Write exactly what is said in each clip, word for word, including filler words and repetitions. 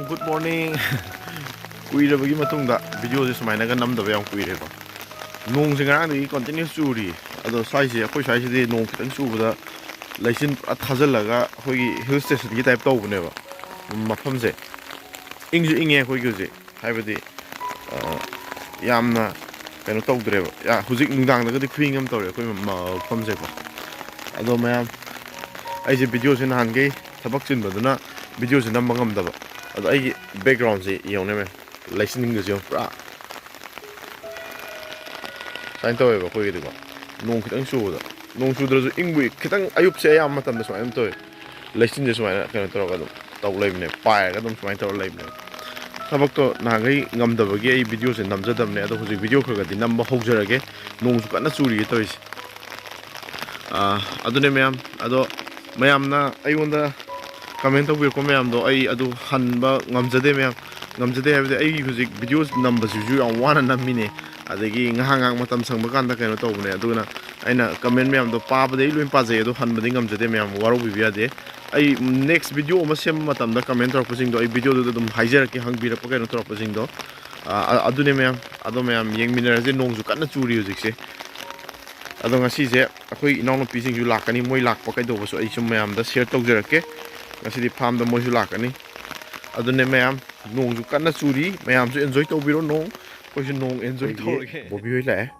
Good morning. ꯀꯨꯏꯔꯕꯒꯤ ꯃꯇꯨꯡꯗ ꯚꯤꯗꯤꯑꯣꯁꯦ ꯁꯨꯃꯥꯏꯅꯒ ꯅꯝꯗꯕ ꯌꯥꯝ ꯀꯨꯏꯔꯦꯀꯣ꯫ ꯅꯣꯡꯁꯦ ꯉꯔꯥꯡꯗꯒꯤ continue ꯆꯨꯔꯤ꯫ ꯑꯗꯣ ꯁ꯭ꯋꯥꯏꯁꯦ, ꯑꯩꯈꯣꯏ ꯁ꯭ꯋꯥꯏꯁꯤꯗꯤ ꯅꯣꯡ ꯈꯤꯇꯪ ꯆꯨꯕꯗ ꯂꯩꯆꯤꯟ ꯄꯨꯔꯥ ꯊꯥꯖꯤꯜꯂꯒ ꯑꯩꯈꯣꯏꯒꯤ hill stationꯒꯤ type ꯇꯧꯕꯅꯦꯕ ꯃꯐꯝꯁꯦ꯫ ꯏꯪꯁꯨ ꯏꯪꯉꯦ ꯑꯩꯈꯣꯏꯒꯤ ꯍꯧꯖꯤꯛ, ꯍꯥꯏꯕꯗꯤ, ꯑ, ꯌꯥꯝꯅ ꯀꯩꯅꯣ ꯇꯧꯗ꯭ꯔꯦꯕ꯫ ꯌꯥ-, ꯍꯧꯖꯤꯛ ꯅꯨꯡꯗꯥꯡꯗꯒꯗꯤ ꯈꯨꯏꯪ ꯑꯃ ꯇꯧꯔꯦ ꯑꯩꯈꯣꯏ ꯃ-, ꯃꯐꯝꯁꯦꯀꯣ꯫ ꯑꯗꯣ ꯃꯌꯥꯝ, ꯑꯩꯁꯦ ꯚꯤꯗꯤꯑꯣꯁꯦ ꯅꯍꯥꯟꯈꯩ ꯊꯕꯛ ꯆꯤꯟꯕꯗꯨꯅ ꯚꯤꯗꯤꯑꯣꯁꯦ ꯅꯝꯕ ꯉꯝꯗꯕ꯫ ꯑꯗꯣ ꯑꯩꯒꯤ backgroundꯁꯦ ꯌꯦꯡꯉꯨꯅꯦ ꯃꯌꯥꯝ, ꯂꯩꯆꯤꯟꯒꯁꯦ ꯌꯦꯡꯉꯨ, ꯄꯨꯔꯥ ꯁꯨꯃꯥꯏꯅ ꯇꯧꯋꯦꯕ ꯑꯩꯈꯣꯏꯒꯤꯗꯤꯀꯣ꯫ ꯅꯣꯡ ꯈꯤꯇꯪ ꯆꯨꯕꯗ, ꯅꯣꯡ ꯆꯨꯗ꯭ꯔꯁꯨ ꯏꯪꯕꯨ ꯏꯪ-, ꯈꯤꯇꯪ ꯑꯌꯨꯛꯁꯦ ꯑꯌꯥꯝꯕ ꯃꯇꯝꯗ ꯁꯨꯃꯥꯏꯅ ꯑꯗꯨꯝ ꯇꯧꯋꯦ꯫ ꯂꯩꯆꯤꯟꯁꯦ ꯁꯨꯃꯥꯏꯅ ꯀꯩꯅꯣ ꯇꯧꯔꯒ ꯑꯗꯨꯝ ꯇꯧ ꯂꯩꯕꯅꯦ, ꯄꯥꯏꯔꯒ ꯑꯗꯨꯝ ꯁꯨꯃꯥꯏꯅ ꯇꯧꯔ ꯂꯩꯕꯅꯦ꯫ ꯊꯕꯛꯇꯣ ꯅꯍꯥꯟꯈꯩ ꯉꯝꯗꯕꯒꯤ ꯑꯩ ꯚꯤꯗꯤꯑꯣꯁꯦ ꯅꯝꯖꯗꯕꯅꯦ, ꯑꯗꯣ ꯍꯧꯖꯤꯛ ꯚꯤꯗꯤꯑꯣ ꯈꯔ ꯈꯔꯗꯤ ꯅꯝꯕ ꯍꯧꯖꯔꯒꯦ꯫ ꯅꯣꯡꯁꯨ ꯀꯟꯅ ꯆꯨꯔꯤꯌꯦ ꯇꯧꯔꯤꯁꯦ꯫ ꯑꯥ, ꯑꯗꯨꯅꯦ ꯃꯌꯥꯝ, ꯑꯗꯣ ꯃꯌꯥꯝꯅ ꯑꯩꯉꯣꯟꯗ comment ꯇꯧꯕꯤꯔꯛꯄ ꯃꯌꯥꯝꯗꯣ ꯑꯩ ꯑꯗꯨ ꯍꯟꯕ ꯉꯝꯖꯗꯦ ꯃꯌꯥꯝ꯫ ꯉꯝꯖꯗꯦ ꯍꯥꯏꯕꯗꯤ ꯑꯩ ꯍꯧꯖꯤꯛ ꯚꯤꯗꯤꯑꯣ ꯅꯝꯕꯁꯤꯁꯨ ꯌꯥꯝ ꯋꯥꯅ ꯅꯝꯃꯤꯅꯦ, ꯑꯗꯒꯤ ꯉꯥꯏꯍꯥꯛ ꯉꯥꯏꯍꯥꯛ ꯃꯇꯝ ꯁꯪꯕ ꯀꯥꯟꯗ ꯀꯩꯅꯣ ꯇꯧꯕꯅꯦ꯫ ꯑꯗꯨꯅ ꯑꯩꯅ comment ꯃꯌꯥꯝꯗꯣ ꯄꯥꯕꯗꯤ ꯑꯩ ꯂꯣꯏ ꯄꯥꯖꯩ, ꯑꯗꯣ ꯍꯟꯕꯗꯤ ꯉꯝꯖꯗꯦ ꯃꯌꯥꯝ, ꯋꯥꯔꯧꯕꯤꯕ ꯌꯥꯗꯦ꯫ ꯑꯩ next ꯚꯤꯗꯤꯑꯣ ꯑꯃ ꯁꯦꯝꯕ ꯃꯇꯝꯗ comment ꯇꯧꯔꯛꯄꯁꯤꯡꯗꯣ ꯑꯩ ꯚꯤꯗꯤꯑꯣꯗꯨꯗ ꯑꯗꯨꯝ ꯍꯥꯏꯖꯔꯛꯀꯦ, ꯍꯪꯕꯤꯔꯛꯄ ꯀꯩꯅꯣ ꯇꯧꯔꯛꯄꯁꯤꯡꯗꯣ꯫ ꯑꯥ, ꯑ-, ꯑꯗꯨꯅꯦ ꯃꯌꯥꯝ, ꯑꯗꯣ ꯃꯌꯥꯝ ꯌꯦꯡꯃꯤꯟꯅꯔꯁꯦ꯫ ꯅꯣꯡꯁꯨ ꯀꯟꯅ ꯆꯨꯔꯤ ꯍꯧꯖꯤꯛꯁꯦ꯫ ꯑꯗꯣ ꯉꯁꯤꯁꯦ ꯑꯩꯈꯣꯏ ꯏꯅꯥꯎꯅꯨꯄꯤꯁꯤꯡꯁꯨ ꯂꯥꯛꯀꯅꯤ, ꯃꯣꯏ ꯂꯥꯛꯄ ꯀꯩꯗꯧꯕꯁꯨ ꯑꯩ ꯁꯨꯝ ꯃꯌꯥꯝꯗ share ꯇꯧꯖꯔꯛꯀꯦ꯫ ꯉꯁꯤꯗꯤ farmꯗ ꯃꯣꯏꯁꯨ ꯂꯥꯛꯀꯅꯤ꯫ ꯑꯗꯨꯅꯦ ꯃꯌꯥꯝ, ꯅꯣꯡꯁꯨ ꯀꯟꯅ ꯆꯨꯔꯤ, ꯃꯌꯥꯝꯁꯨ enjoy ꯇꯧꯕꯤꯔꯣ ꯅꯣꯡ, ꯑꯩꯈꯣꯏꯁꯨ ꯅꯣꯡ enjoy ꯑꯩꯈꯣꯏꯒꯤ ꯇꯧꯔꯒꯦ꯫ ꯕꯣꯕꯤ ꯍꯣꯏ ꯂꯥꯛꯑꯦ꯫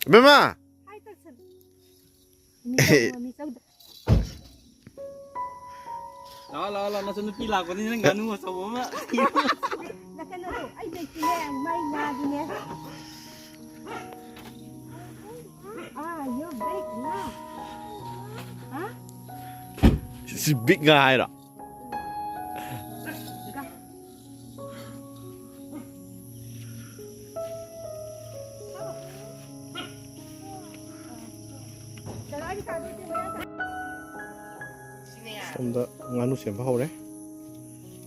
ꯏꯕꯦꯝꯃ! ꯂꯥꯛꯑꯣ, ꯂꯥꯛꯑꯣ, ꯂꯥꯛꯑꯣ, ꯅꯆꯟ ꯅꯨꯄꯤ ꯂꯥꯛꯄꯅꯤꯅ ꯉꯥꯅꯨ ꯑꯆꯧꯕ ꯑꯃ꯫ ꯅꯆꯟ ꯑꯗꯣ ꯑꯩ ꯂꯩꯇꯦꯅꯦ, ꯃꯥꯏ ꯉꯥꯗꯤꯅꯦ꯫ ꯑꯥ, you big ꯉꯥ꯫ ꯍꯥ? ꯁꯤ big ꯉꯥ ꯍꯥꯏꯔꯣ? ꯁꯣꯝꯗ ꯉꯥꯅꯨ ꯁꯦꯝꯕ ꯍꯧꯔꯦ꯫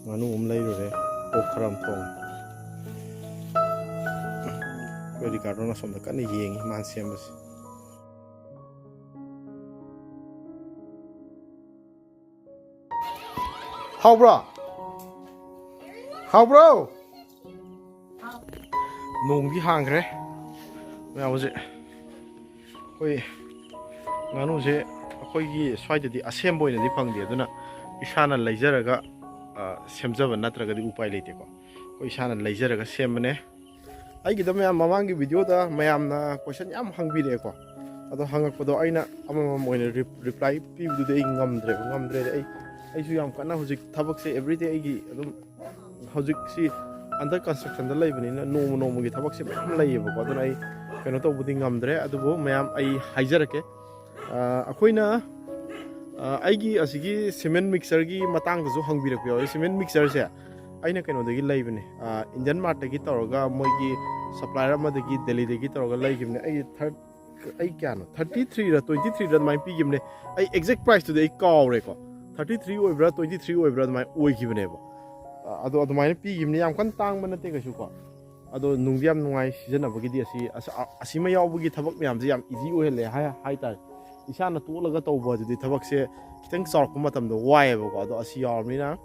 ꯉꯥꯅꯨ ꯑꯃ ꯂꯩꯔꯨꯔꯦ꯫ ꯑꯣꯛ ꯈꯔ ꯑꯃ ꯊꯣꯡꯉꯦ꯫ ꯑꯩꯈꯣꯏ ꯔꯤꯀꯥꯔꯗꯣꯅ ꯁꯣꯝꯗ ꯀꯟꯅ ꯌꯦꯡꯉꯤ ꯃꯥꯅ ꯁꯦꯝꯕꯁꯦ꯫ ꯍꯥꯎꯕ꯭ꯔꯣ? ꯍꯥꯎꯕ꯭ꯔꯣ? ꯅꯣꯡꯗꯤ ꯍꯥꯡꯈ꯭ꯔꯦ꯫ ꯃꯌꯥꯝ ꯍꯧꯖꯤꯛ ꯑꯩꯈꯣꯏ ꯉꯥꯅꯨꯁꯦ ꯑꯩꯈꯣꯏꯒꯤ ꯁ꯭ꯋꯥꯏꯗꯗꯤ ꯑꯁꯦꯝꯕ ꯑꯣꯏꯅꯗꯤ ꯐꯪꯗꯦ, ꯑꯗꯨꯅ ꯏꯁꯥꯅ ꯂꯩꯖꯔꯒ, ꯑ, ꯁꯦꯝꯖꯕ ꯅꯠꯇ꯭ꯔꯒꯗꯤ ꯎꯄꯥꯏ ꯂꯩꯇꯦꯀꯣ꯫ ꯑꯩꯈꯣꯏ ꯏꯁꯥꯅ ꯂꯩꯖꯔꯒ ꯁꯦꯝꯕꯅꯦ꯫ ꯑꯩꯒꯤꯗ ꯃꯌꯥꯝ ꯃꯃꯥꯡꯒꯤ ꯚꯤꯗꯤꯑꯣꯗ ꯃꯌꯥꯝꯅ ꯀꯣꯏꯁꯟ ꯌꯥꯝ ꯍꯪꯕꯤꯔꯛꯑꯦꯀꯣ꯫ ꯑꯗꯣ ꯍꯪꯉꯛꯄꯗꯣ ꯑꯩꯅ ꯑꯃꯃꯝ ꯑꯣꯏꯅ ꯔꯤꯞ-, ꯔꯤꯄ꯭ꯂꯥꯏ ꯄꯤꯕꯗꯨꯗꯤ ꯑꯩ ꯉꯝꯗ꯭ꯔꯦꯕ, ꯉꯝꯗ꯭ꯔꯦꯗꯤ ꯑꯩ, ꯑꯩꯁꯨ ꯌꯥꯝ ꯀꯟꯅ ꯍꯧꯖꯤꯛ ꯊꯕꯛꯁꯦ ꯑꯦꯕ꯭ꯔꯤꯗꯦ ꯑꯩꯒꯤ ꯑꯗꯨꯝ ꯍꯧꯖꯤꯛꯁꯤ ꯑꯟꯗꯔ ꯀꯟꯁꯇ꯭ꯔꯛꯁꯟꯗ ꯂꯩꯕꯅꯤꯅ ꯅꯣꯡꯃ ꯅꯣꯡꯃꯒꯤ ꯊꯕꯛꯁꯦ ꯃꯌꯥꯝ ꯂꯩꯌꯦꯕꯀꯣ꯫ ꯑꯗꯨꯅ ꯑꯩ ꯀꯩꯅꯣ ꯇꯧꯕꯗꯤ ꯉꯝꯗ꯭ꯔꯦ, ꯑꯗꯨꯕꯨ ꯃꯌꯥꯝ ꯑꯩ ꯍꯥꯏꯖꯔꯛꯀꯦ꯫ ꯑ, ꯑꯩꯈꯣꯏꯅ, ꯑ, ꯑꯩꯒꯤ ꯑꯁꯤꯒꯤ ꯁꯤꯃꯦꯟ ꯃꯤꯛꯁꯆꯔꯒꯤ ꯃꯇꯥꯡꯗꯁꯨ ꯍꯪꯕꯤꯔꯛꯄ ꯌꯥꯎꯋꯤ꯫ ꯁꯤꯃꯦꯟ ꯃꯤꯛꯁꯆꯔꯁꯦ ꯑꯩꯅ ꯀꯩꯅꯣꯗꯒꯤ ꯂꯩꯕꯅꯦ, ꯑ, ꯏꯟꯗꯤꯌꯟ ꯃꯥꯔꯠꯇꯒꯤ ꯇꯧꯔꯒ ꯃꯣꯏꯒꯤ ꯁꯄ꯭ꯂꯥꯏꯌꯔ ꯑꯃꯗꯒꯤ ꯗꯦꯜꯂꯤꯗꯒꯤ ꯇꯧꯔꯒ ꯂꯩꯈꯤꯕꯅꯦ꯫ ꯑꯩꯒꯤ ꯊꯥꯔꯠ ꯑꯩ ꯀꯌꯥꯅꯣ, ꯊꯥꯔꯇꯤ ꯊ꯭ꯔꯤꯔ ꯇ꯭ꯋꯦꯟꯇꯤ ꯊ꯭ꯔꯤꯔ ꯑꯗꯨꯃꯥꯏꯅ ꯄꯤꯈꯤꯕꯅꯦ꯫ ꯑꯩ ꯑꯦꯛꯖꯦꯛ ꯄ꯭ꯔꯥꯏꯁꯇꯨꯗꯤ ꯑꯩ ꯀꯥꯎꯔꯦꯀꯣ꯫ ꯊꯥꯔꯇꯤ ꯊ꯭ꯔꯤ ꯑꯣꯏꯕ꯭ꯔꯥ ꯇ꯭ꯋꯦꯟꯇꯤ ꯊ꯭ꯔꯤ ꯑꯣꯏꯕ꯭ꯔꯥ ꯑꯗꯨꯃꯥꯏꯅ ꯑꯣꯏꯈꯤꯕꯅꯦꯕ꯫ ꯑ, ꯑꯗꯣ ꯑꯗꯨꯃꯥꯏꯅ ꯄꯤꯈꯤꯕꯅꯦ, ꯌꯥꯝ ꯀꯟꯅ ꯇꯥꯡꯕ ꯅꯠꯇꯦ ꯀꯩꯁꯨ ꯀꯣ꯫ ꯑꯗꯣ ꯅꯨꯡꯗꯤ ꯌꯥꯝ ꯅꯨꯡꯉꯥꯏ ꯁꯤꯖꯤꯟꯅꯕꯒꯤꯗꯤ꯫ ꯑꯁꯤ, ꯑꯁ-, ꯑ-, ꯑꯁꯤꯃ ꯌꯥꯎꯕꯒꯤ ꯊꯕꯛ ꯃꯌꯥꯝꯁꯦ ꯌꯥꯝ ꯏꯖꯤ ꯑꯣꯏꯍꯜꯂꯦ ꯍꯥꯏ-, ꯍꯥꯏꯇꯥꯔꯦ꯫ ꯏꯁꯥꯅ ꯇꯣꯠꯂꯒ ꯇꯧꯕ ꯑꯗꯨꯗꯤ ꯊꯕꯛꯁꯦ ꯈꯤꯇꯪ ꯆꯥꯎꯔꯛꯄ ꯃꯇꯝꯗ ꯋꯥꯏꯑꯦꯕꯀꯣ꯫ ꯑꯗꯣ ꯑꯁꯤ ꯌꯥꯎꯔꯕꯅꯤꯅ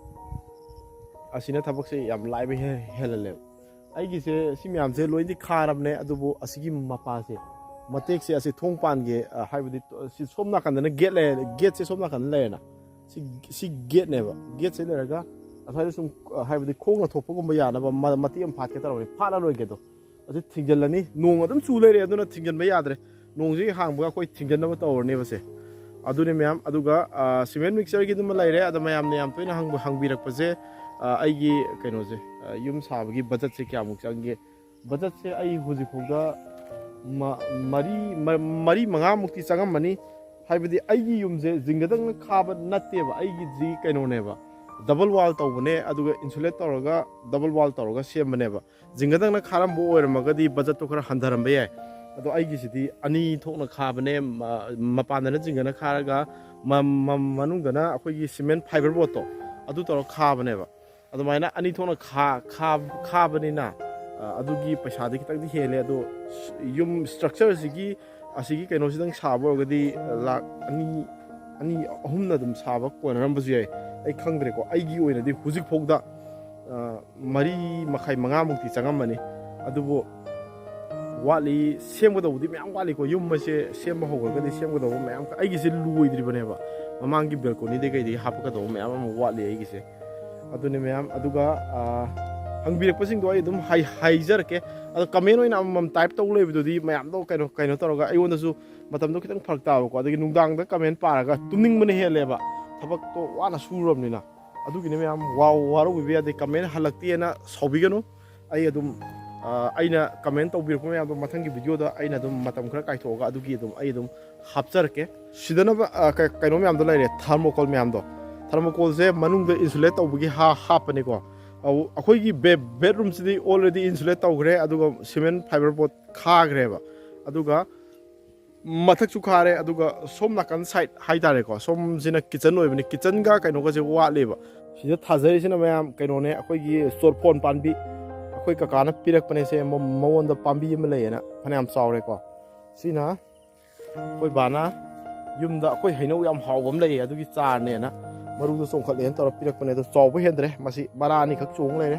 ꯑꯁꯤꯅ ꯊꯕꯛꯁꯦ ꯌꯥꯝ ꯂꯥꯏꯕ ꯍꯦ-, ꯍꯦꯜꯍꯜꯂꯦꯕ꯫ ꯑꯩꯒꯤꯁꯦ ꯁꯤ ꯃꯌꯥꯝꯁꯦ ꯂꯣꯏꯅꯗꯤ ꯈꯥꯔꯕꯅꯦ, ꯑꯗꯨꯕꯨ ꯑꯁꯤꯒꯤ ꯃꯄꯥꯁꯦ, ꯃꯇꯦꯛꯁꯦ ꯑꯁꯤ ꯊꯣꯡ ꯄꯥꯟꯒꯦ, ꯑ, ꯍꯥꯏꯕꯗꯤ, ꯑ, ꯁꯤ ꯁꯣꯝ ꯅꯥꯀꯟꯗꯅ ꯒꯦꯠ ꯂꯩꯔꯦ, ꯒꯦꯠꯁꯦ ꯁꯣꯝ ꯅꯥꯀꯟꯗ ꯂꯩꯔꯦꯅ꯫ ꯁꯤ, ꯁꯤ ꯒꯦꯠꯅꯦꯕ꯫ ꯒꯦꯠꯁꯦ ꯂꯩꯔꯒ ꯑꯁ꯭ꯋꯥꯏꯗ ꯁꯨꯝ, ꯑ, ꯍꯥꯏꯕꯗꯤ ꯈꯣꯡꯅ ꯊꯣꯛꯄꯒꯨꯝꯕ ꯌꯥꯅꯕ ꯃ-, ꯃꯇꯦꯛ ꯑꯃ ꯐꯥꯠꯀꯦ ꯇꯧꯔꯕꯅꯤ, ꯐꯥꯠꯂꯔꯣꯏꯒꯦ ꯑꯗꯣ꯫ ꯑꯁꯤ ꯊꯤꯡꯖꯤꯜꯂꯅꯤ꯫ ꯅꯣꯡ ꯑꯗꯨꯝ ꯆꯨ ꯂꯩꯔꯦ, ꯑꯗꯨꯅ ꯊꯤꯡꯖꯤꯟꯕ ꯌꯥꯗ꯭ꯔꯦ꯫ ꯅꯣꯡꯁꯤ ꯍꯥꯡꯕꯒ ꯑꯩꯈꯣꯏ ꯊꯤꯡꯖꯤꯟꯅꯕ ꯇꯧꯔꯅꯦꯕꯁꯦ꯫ ꯑꯗꯨꯅꯤ ꯃꯌꯥꯝ꯫ ꯑꯗꯨꯒ, ꯑ, ꯁꯤꯃꯦꯟ ꯃꯤꯛꯁꯆꯔꯒꯤꯗꯨꯃ ꯂꯩꯔꯦ꯫ ꯑꯗꯣ ꯃꯌꯥꯝꯅ ꯌꯥꯝ ꯇꯣꯏꯅ ꯍꯪꯕ, ꯍꯪꯕꯤꯔꯛꯄꯁꯦ, ꯑ, ꯑꯩꯒꯤ ꯀꯩꯅꯣꯁꯦ, ꯑ, ꯌꯨꯝ ꯁꯥꯕꯒꯤ ꯕꯖꯦꯠꯁꯦ ꯀꯌꯥꯃꯨꯛ ꯆꯪꯒꯦ? ꯕꯖꯦꯠꯁꯦ ꯑꯩ ꯍꯧꯖꯤꯛꯐꯥꯎꯗ ꯃ-, ꯃꯔꯤ, ꯃ-, ꯃꯔꯤ ꯃꯉꯥꯃꯨꯛꯇꯤ ꯆꯪꯉꯝꯃꯅꯤ꯫ ꯍꯥꯏꯕꯗꯤ ꯑꯩꯒꯤ ꯌꯨꯝꯁꯦ ꯖꯤꯡꯒꯗꯪꯅ ꯈꯥꯕ ꯅꯠꯇꯦꯕ, ꯑꯩꯒꯤꯗꯤ ꯀꯩꯅꯣꯅꯦꯕ, ꯗꯕꯜ ꯋꯥꯜ ꯇꯧꯕꯅꯦ, ꯑꯗꯨꯒ ꯏꯟꯁꯨꯂꯦꯠ ꯇꯧꯔꯒ ꯗꯕꯜ ꯋꯥꯜ ꯇꯧꯔꯒ ꯁꯦꯝꯕꯅꯦꯕ꯫ ꯖꯤꯡꯒꯗꯪꯅ ꯈꯥꯔꯝꯕ ꯑꯣꯏꯔꯝꯃꯒꯗꯤ ꯕꯖꯦꯠꯇꯣ ꯈꯔ ꯍꯟꯊꯔꯝꯕ ꯌꯥꯏ꯫ ꯑꯗꯣ ꯑꯩꯒꯤꯁꯤꯗꯤ ꯑꯅꯤ ꯊꯣꯛꯅ ꯈꯥꯕꯅꯦ, ꯃ-, ꯃꯄꯥꯟꯗꯅ ꯖꯤꯡꯒꯅ ꯈꯥꯔꯒ ꯃ-, ꯃ-, ꯃꯅꯨꯡꯗꯅ ꯑꯩꯈꯣꯏꯒꯤ ꯁꯤꯃꯦꯟ ꯐꯥꯏꯕꯔ ꯕꯣꯔꯠꯇꯣ ꯑꯗꯨ ꯇꯧꯔꯒ ꯈꯥꯕꯅꯦꯕ꯫ ꯑꯗꯨꯃꯥꯏꯅ ꯑꯅꯤ ꯊꯣꯛꯅ ꯈꯥ-, ꯈꯥ-, ꯈꯥꯕꯅꯤꯅ, ꯑ, ꯑꯗꯨꯒꯤ ꯄꯩꯁꯥꯗꯤ ꯈꯤꯇꯪꯗꯤ ꯍꯦꯜꯂꯦ꯫ ꯑꯗꯣ ꯌꯨꯝ ꯁ꯭ꯇ꯭ꯔꯛꯆꯔꯁꯤꯒꯤ, ꯑꯁꯤꯒꯤ ꯀꯩꯅꯣꯁꯤꯗꯪ ꯁꯥꯕ ꯑꯣꯏꯔꯒꯗꯤ ꯂꯥꯛ ꯑꯅꯤ, ꯑꯅꯤ, ꯑꯍꯨꯝꯅ ꯑꯗꯨꯝ ꯁꯥꯕ ꯀꯣꯟꯅꯔꯝꯕꯁꯨ ꯌꯥꯏ꯫ ꯑꯩ ꯈꯪꯗ꯭ꯔꯦꯀꯣ, ꯑꯩꯒꯤ ꯑꯣꯏꯅꯗꯤ ꯍꯧꯖꯤꯛ ꯐꯥꯎꯗ, ꯑ, ꯃꯔꯤ ꯃꯈꯥꯏ, ꯃꯉꯥꯃꯨꯛꯇꯤ ꯆꯪꯉꯝꯃꯅꯤ꯫ ꯑꯗꯨꯕꯨ ꯋꯥꯠꯂꯤ, ꯁꯦꯝꯒꯗꯧꯕꯗꯤ ꯃꯌꯥꯝ ꯋꯥꯠꯂꯤꯀꯣ꯫ ꯌꯨꯝ ꯑꯁꯦ ꯁꯦꯝꯕ ꯍꯧꯈ꯭ꯔꯒꯗꯤ ꯁꯦꯝꯒꯗꯧꯕ ꯃꯌꯥꯝ, ꯑꯩꯒꯤꯁꯦ ꯂꯣꯏꯗ꯭ꯔꯤꯕꯅꯦꯕ꯫ ꯃꯃꯥꯡꯒꯤ ꯕꯦꯜꯀꯣꯅꯤꯗꯒꯤ ꯀꯩꯗꯒꯤ ꯍꯥꯞꯄꯛꯀꯗꯧꯕ ꯃꯌꯥꯝ ꯑꯃ ꯋꯥꯠꯂꯤ ꯑꯩꯒꯤꯁꯦ꯫ ꯑꯗꯨꯅꯤ ꯃꯌꯥꯝ꯫ ꯑꯗꯨꯒ, ꯑ, ꯍꯪꯕꯤꯔꯛꯄꯁꯤꯡꯗꯣ ꯑꯩ ꯑꯗꯨꯝ ꯍꯥꯏ-, ꯍꯥꯏꯖꯔꯛꯀꯦ꯫ ꯑꯗꯣ ꯀꯃꯦꯟ ꯑꯣꯏꯅ ꯑꯃꯃꯝ ꯇꯥꯏꯞ ꯇꯧ ꯂꯩꯕꯗꯨꯗꯤ ꯃꯌꯥꯝꯗꯣ ꯀꯩꯅꯣ, ꯀꯩꯅꯣ ꯇꯧꯔꯒ ꯑꯩꯉꯣꯟꯗꯁꯨ ꯃꯇꯝꯗꯣ ꯈꯤꯇꯪ ꯐꯔꯛ ꯇꯥꯕꯀꯣ꯫ ꯑꯗꯒꯤ ꯅꯨꯡꯗꯥꯡꯗ ꯀꯃꯦꯟ ꯄꯥꯔꯒ ꯇꯨꯝꯅꯤꯡꯕꯅ ꯍꯦꯜꯂꯦꯕ, ꯊꯕꯛꯇꯣ ꯋꯥꯅ ꯁꯨꯔꯕꯅꯤꯅ꯫ ꯑꯗꯨꯒꯤꯅꯤ ꯃꯌꯥꯝ, ꯋꯥ-, ꯋꯥꯔꯧꯕꯤꯕ ꯌꯥꯗꯦ꯫ ꯀꯃꯦꯟ ꯍꯜꯂꯛꯇꯦꯅ ꯁꯥꯎꯕꯤꯒꯅꯨ꯫ ꯑꯩ ꯑꯗꯨꯝ, ꯑ, ꯑꯩꯅ ꯀꯃꯦꯟ ꯇꯧꯕꯤꯔꯛꯄ ꯃꯌꯥꯝꯗꯣ ꯃꯊꯪꯒꯤ ꯚꯤꯗꯤꯑꯣꯗ ꯑꯩꯅ ꯑꯗꯨꯝ ꯃꯇꯝ ꯈꯔ ꯀꯥꯏꯊꯣꯛꯑꯒ ꯑꯗꯨꯒꯤ ꯑꯗꯨꯝ ꯑꯩ ꯑꯗꯨꯝ ꯍꯥꯞꯆꯔꯛꯀꯦ꯫ ꯁꯤꯗꯅꯕ, ꯑ, ꯀ-, ꯀꯩꯅꯣ ꯃꯌꯥꯝꯗꯣ ꯂꯩꯔꯦ, ꯊꯥꯔꯃꯣꯀꯣꯜ ꯃꯌꯥꯝꯗꯣ꯫ ꯊꯥꯔꯃꯣꯀꯣꯜꯁꯦ ꯃꯅꯨꯡꯗ ꯏꯟꯁꯨꯂꯦꯠ ꯇꯧꯕꯒꯤ ꯍꯥ-, ꯍꯥꯞꯄꯅꯤꯀꯣ꯫ ꯑꯧ, ꯑꯩꯈꯣꯏꯒꯤ ꯕꯦ-, ꯕꯦꯗꯔꯨꯝꯁꯤꯗꯤ ꯑꯣꯜꯔꯦꯗꯤ ꯏꯟꯁꯨꯂꯦꯠ ꯇꯧꯈ꯭ꯔꯦ, ꯑꯗꯨꯒ ꯁꯤꯃꯦꯟ ꯐꯥꯏꯕꯔ ꯕꯣꯔꯗ ꯈꯥꯈ꯭ꯔꯦꯕ꯫ ꯑꯗꯨꯒ ꯃꯊꯛꯁꯨ ꯈꯥꯔꯦ, ꯑꯗꯨꯒ ꯁꯣꯝ ꯅꯥꯀꯟ ꯁꯥꯏꯠ ꯍꯥꯏꯇꯥꯔꯦꯀꯣ, ꯁꯣꯝꯁꯤꯅ ꯀꯤꯠꯆꯟ ꯑꯣꯏꯕꯅꯤ꯫ ꯀꯤꯠꯆꯟꯒ ꯀꯩꯅꯣꯒꯁꯦ ꯋꯥꯠꯂꯦꯕ꯫ ꯁꯤꯗ ꯊꯥꯖꯔꯤꯁꯤꯅ ꯃꯌꯥꯝ ꯀꯩꯅꯣꯅꯦ, ꯑꯩꯈꯣꯏꯒꯤ ꯆꯣꯔꯐꯣꯟ ꯄꯥꯝꯕꯤ, ꯑꯩꯈꯣꯏ ꯀꯀꯥꯅ ꯄꯤꯔꯛꯄꯅꯦ꯫ ꯁꯦ ꯃ-, ꯃꯉꯣꯟꯗ ꯄꯥꯝꯕꯤ ꯑꯃ ꯂꯩꯌꯦꯅ, ꯐꯅꯌꯥꯝ ꯆꯥꯎꯔꯦꯀꯣ꯫ ꯁꯤꯅ ꯑꯩꯈꯣꯏ ꯕꯥꯅ ꯌꯨꯝꯗ ꯑꯩꯈꯣꯏ ꯍꯩꯅꯧ ꯌꯥꯝ ꯍꯥꯎꯕ ꯑꯃ ꯂꯩꯌꯦ, ꯑꯗꯨꯒꯤ ꯆꯥꯔꯅꯦꯅ ꯃꯔꯨꯗꯣ ꯆꯣꯡꯈꯠꯂꯦꯅ ꯇꯧꯔ ꯄꯤꯔꯛꯄꯅꯦ꯫ ꯑꯗꯣ ꯆꯥꯎꯕ ꯍꯦꯟꯗ꯭ꯔꯦ, ꯃꯁꯤ ꯃꯔꯥ ꯑꯅꯤꯈꯛ ꯆꯣꯡ ꯂꯩꯔꯦ꯫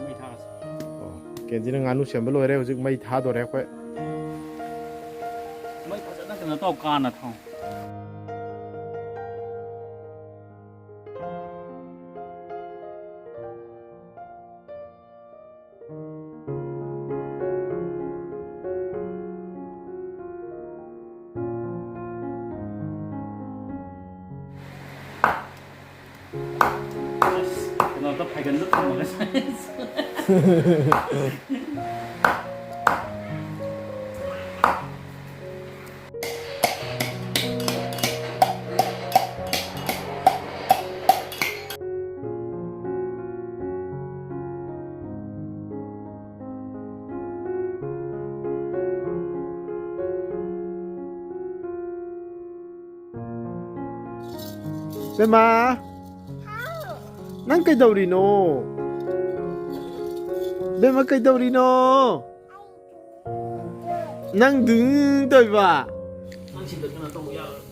ꯃꯩ ꯊꯥꯔꯁꯤ꯫ ꯑꯣ, ꯀꯦꯟꯖꯤꯅ ꯉꯥꯅꯨ ꯁꯦꯝꯕ ꯂꯣꯏꯔꯦ, ꯍꯧꯖꯤꯛ ꯃꯩ ꯊꯥꯗꯣꯔꯦ ꯑꯩꯈꯣꯏ꯫ ꯃꯩ ꯐꯖꯅ ꯀꯩꯅꯣ ꯇꯧ, ꯀꯥꯟꯅ ꯊꯝꯃꯣ꯫ ꯑꯁ, ꯀꯩꯅꯣꯗ ꯐꯥꯏꯒꯟꯗ ꯊꯝꯃꯒ ꯁꯥꯏ꯫ ꯕꯦꯝꯃ, ꯅꯪ ꯀꯩꯗꯧꯔꯤꯅꯣ? ꯕꯦꯝꯃ, ꯀꯩꯗꯧꯔꯤꯅꯣ? ꯅꯪ ꯗꯨꯡ ꯇꯧꯏꯕ? ꯅꯪ ꯁꯤꯗ ꯀꯩꯅꯣ ꯇꯧꯕ ꯌꯥꯔꯣꯏ꯫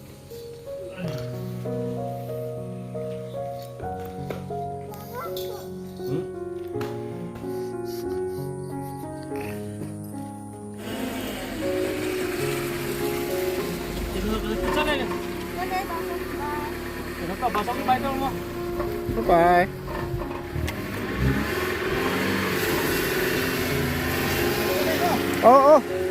Bye bye. ꯑꯣ ꯑꯣ꯫